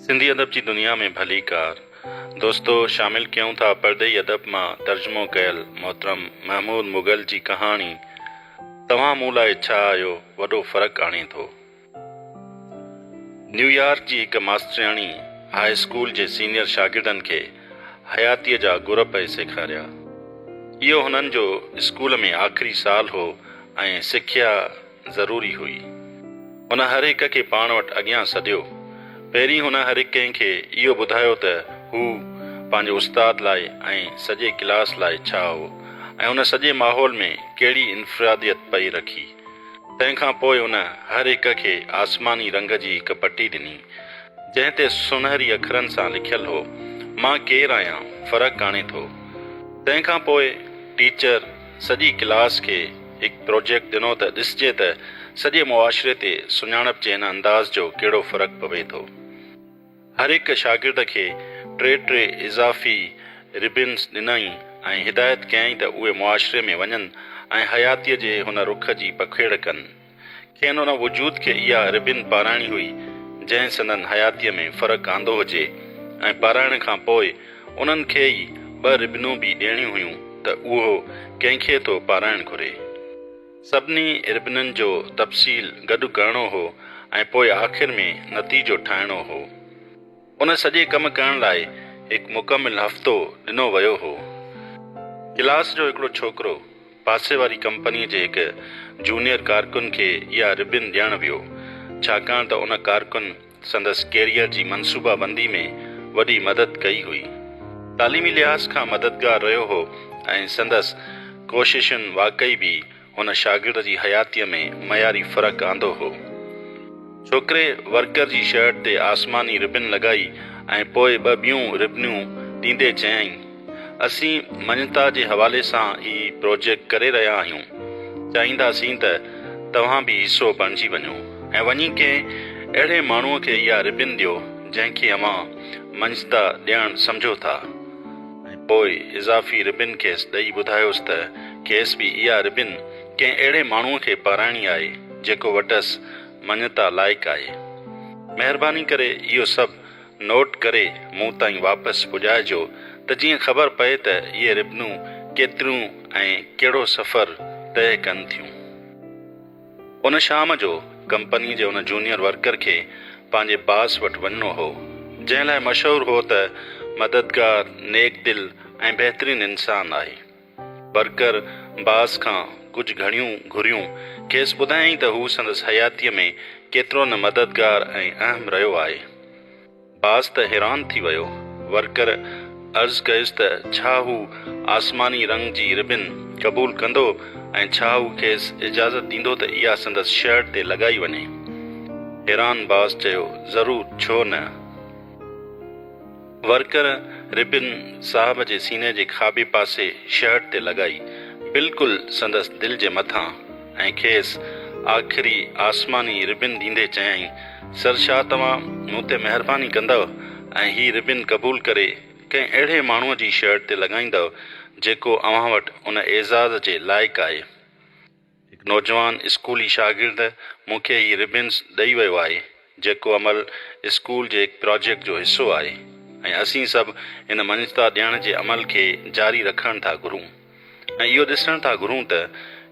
سنڌي ادب جي دنيا ۾ ڀليڪار دوستو شامل ڪيون ٿا پرڏيهي ادب مان ترجمو ڪيل محترم محمود مغل جي ڪهاڻي توهان مون لاء ڇا آهيو وڏو فرق آڻي ٿو. نيويارڪ جي هڪ ماسترياڻي هاء اسڪول جي سينيئر شاگردن کي حياتيء جا گر پئي سيکاريا. اهو هنن جو اسڪول ۾ آخري سال هو ۽ سکيا ضروري هئي. هن هر هڪ کي پاڻ وٽ اڳيان سڏيو. پهرين هن هر هڪ ڪنهن کي اهو ٻڌايو ته هو پنهنجي استاد لاء ۽ سڄي ڪلاس لاء ڇا هو ۽ هن سڄي ماحول ۾ ڪهڙي انفراديت پئي رکي. تنهن کان پوء هن هر هڪ کي آسماني رنگ جي هڪ پٽي ڏني، جنهن تي سونهري اکرن سان لکيل هو، مان ڪير آهيان، فرق ڪانهي ٿو. تنهن کان پوء ٽيچر سڄي ڪلاس کي هڪ پروجيڪٽ ڏنو ته ڏسجي ته سڄي معاشري تي سڃاڻپ جي هن انداز جو ڪهڙو فرق پوي ٿو. هر هڪ شاگرد کي ٽي ٽي اضافي ربنز ڏنائين ۽ هدايت ڪيائين ته اهي معاشري ۾ وڃن ۽ حياتيء جي هن رخ جي پکيڙ ڪن. کين ان وجود کي اها ربن پارائڻي هئي، جنهن سندن حياتيء ۾ فرق آندو هجي ۽ پارائڻ کان پوء انهن کي ئي ٻه ربنون به ڏيڻيون هيون ته اهو ڪنهن کي ٿو پارائڻ گهري. سڀني ربنن جو تفصيل گڏ ڪرڻو هو ۽ پوء آخر ۾ نتيجو ٺاهڻو هو. ان سڄي ڪم ڪرڻ لاء هڪ مڪمل هفتو ڏنو ويو هو. ڪلاس جو هڪڙو ڇوڪرو پاسي واري ڪمپنيء جي هڪ جونيئر ڪارڪن کي اها ربن ڏيڻ ويو، ڇاڪاڻ ته ان ڪارڪن سندس ڪيريئر جي منصوبه بندي ۾ وڏي مدد ڪئي هئي. تعليمي لحاظ کان مددگار رهيو هو ۽ سندس ڪوششن واقعي به هن شاگرد جي حياتيء ۾ معياري فرق آندو هو. ڇوڪري ورڪر جي شرٽ تي آسماني ربن لڳائي ۽ پوء ٻه ٻيون ربنيون ڏيندي چيائين، اسين مڃتا جي حوالي سان هي پروجيڪٽ ڪري رهيا آهيون. چاهينداسين ته توهان به حصو بڻجي وڃو ۽ وڃي ڪنهن اهڙي ماڻهوء کي اها ربن ڏيو جنهن کي اوهان مڃتا ڏيڻ سمجهو ٿا. ۽ پوء اضافي ربن کيس ڏئي ٻڌايوس ته کيس به اها ربن ڪنهن اهڙي ماڻهوء کي پارائڻي آهي جيڪو وٽس مڃتا لائق آهي. مهرباني ڪري اهو سڀ نوٽ ڪري مون تائين واپس پڄائجو ته جيئن خبر پئي ته اهي ربنون ڪيتريون ۽ ڪهڙو سفر طئي ڪن ٿيون. ان شام جو ڪمپني جي ان جونيئر ورڪر کي پنهنجي باس وٽ وڃڻو هو، جنهن لاء مشهور هو ته مددگار، نيڪ دل ۽ بهترين انسان آهي. ورڪر باس کان ڪجهه گهڙيون گهريون، کيس ٻڌايائين ته هو سندس حياتيء ۾ ڪيترو نه مددگار ۽ اهم رهيو آهي. باس ته حيران ٿي ويو. ورڪر عرض ڪيس ته ڇا هو آسماني رنگ جي ربن قبول ڪندو ۽ ڇا هو کيس اجازت ڏيندو ته اها سندس شرٽ تي لڳائي وڃي. حيران باس چيو، ضرور، ڇو نه. ورڪر ربن صاحب جي سيني جي کاٻي پاسي شرٽ تي لڳائي، بلڪل سندس دل جي مٿان ۽ کيس آخري آسماني ربن ڏيندي چيائين، سر ڇا توهان مون تي مهرباني ڪندؤ ۽ هي ربن قبول ڪري ڪنهن اهڙي ماڻهوء جي شرٽ تي لڳائيندؤ جيڪو اوهان وٽ ان اعزاز جي لائق آهي. هڪ نوجوان اسڪولي شاگرد مون کي هي ربنز ڏئي ويو آهي جيڪو عمل اسڪول جي هڪ پراجيڪٽ جو حصو آهي ۽ اسين سڀ هن مڃتا ڏيڻ جي عمل کي جاري رکڻ ٿا گهرون. ۽ اهو ڏسڻ ٿا گهرون ته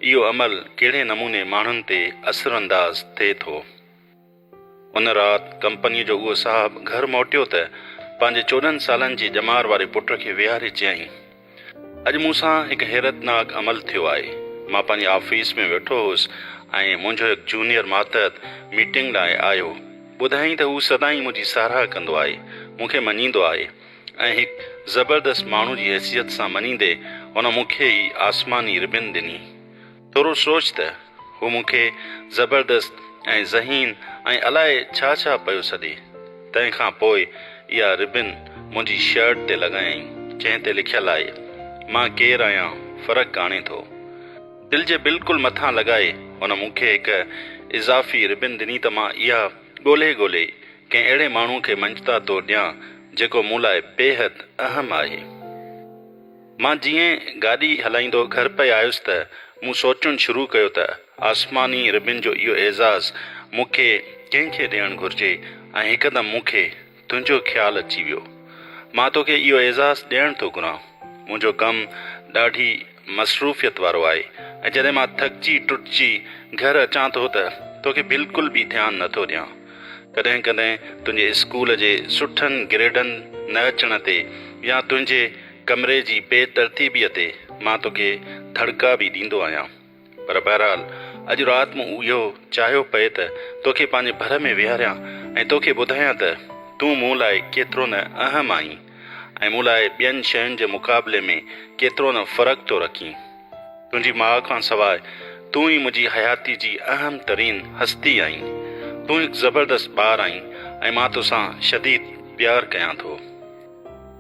اهو عمل ڪهڙي نموني ماڻهن تي اثرانداز ٿئي ٿو. ان رات ڪمپنيء جو اهو صاحب گهر موٽيو ته پنهنجي 14 سالن جي ڄمار واري پٽ کي ويهاري چيائين، اڄ مون سان هڪ حيرتناڪ عمل ٿيو آهي. مان پنهنجي آفيس ۾ ويٺو هوس ۽ منهنجو هڪ جونيئر ماتحت ميٽنگ لاء آيو. ٻڌايائين ته هو سدائين منهنجي ساراهه ڪندو آهي، مون کي مڃيندو آهي. ۽ هڪ زبردست ماڻهو جي حيثيت سان مڃيندي هن مون کي هي آسماني ربن ڏني. ٿورو سوچ ته هو مون کي زبردست ۽ ذهين ۽ الائي ڇا ڇا پيو سڏي. تنهن کان پوء اها ربن منهنجي شرٽ تي لڳايائين جنهن تي لکيل آهي، مان ڪير آهيان فرق ڪانهي ٿو. دل جي بلڪل مٿان لڳائي هن مون کي هڪ اضافي ربن ڏني ته مان اها ڳولهي ڳولهي ڪنهن اهڙي ماڻهوء کي مڃتا طور ڏيان جيڪو مون لاء بيحد اهم آهي. مان جيئن گاڏي هلائيندو گهر پئي آيس ته مون سوچڻ شروع ڪيو ته آسماني ربن جو اهو اعزاز مون کي ڪنهن کي ڏيڻ گهرجي ۽ هڪدم مون کي تنهنجو خيال اچي ويو. مان توکي اهو اعزاز ڏيڻ ٿو گهران. منهنجو ڪم ڏاڍي مصروفيت وارو آهي ۽ جڏهن مان ٿڪجي ٽٽجي گهر اچان ٿو ته توکي بلڪل به ڌيان نه ٿو ڏيان. ڪڏهن ڪڏهن تنهنجي اسڪول جي سٺن گريڊن نه اچڻ تي يا تنهنجي ڪمري جي بي ترتيبيء تي مان توکي ڌڙڪا به ڏيندو آهيان. پر بهرحال اڄ رات مون اهو چاهيو پئي ته توکي پنهنجي ڀر ۾ ويهاريان ۽ توکي ٻڌايان ته تون مون لاء ڪيترو نه اهم آهين ۽ مون لاء ٻين شين جي مقابلي ۾ ڪيترو نه فرق ٿو رکين. تنهنجي ماء کان سواء تون ئي منهنجي حياتي جي اهم ترين هستي آهين. تون هڪ زبردست ٻار آهين ۽ مان توسان شديد پيار ڪيان ٿو.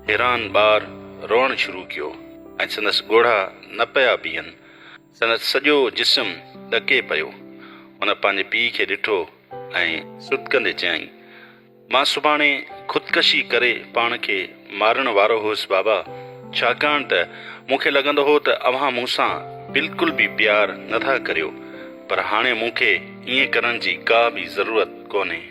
حيران ٻار روئڻ شروع ڪيو ۽ سندس ڳوڙها نه پيا بيهن. سندس سڄو جسم ڏڪي پيو. هن پنهنجي پيء کي ڏٺو ۽ سڏڪندي چيائين، مان سڀاڻي خودڪشي ڪري پاڻ کي مارڻ وارو هئس بابا، ڇاڪاڻ ته مون کي لڳندو هو ته اوهان مون سان بلڪل به پيار نه ٿا ڪريو، پر هاڻي مون کي ائين ڪرڻ جي ڪا به ضرورت ڪونهي.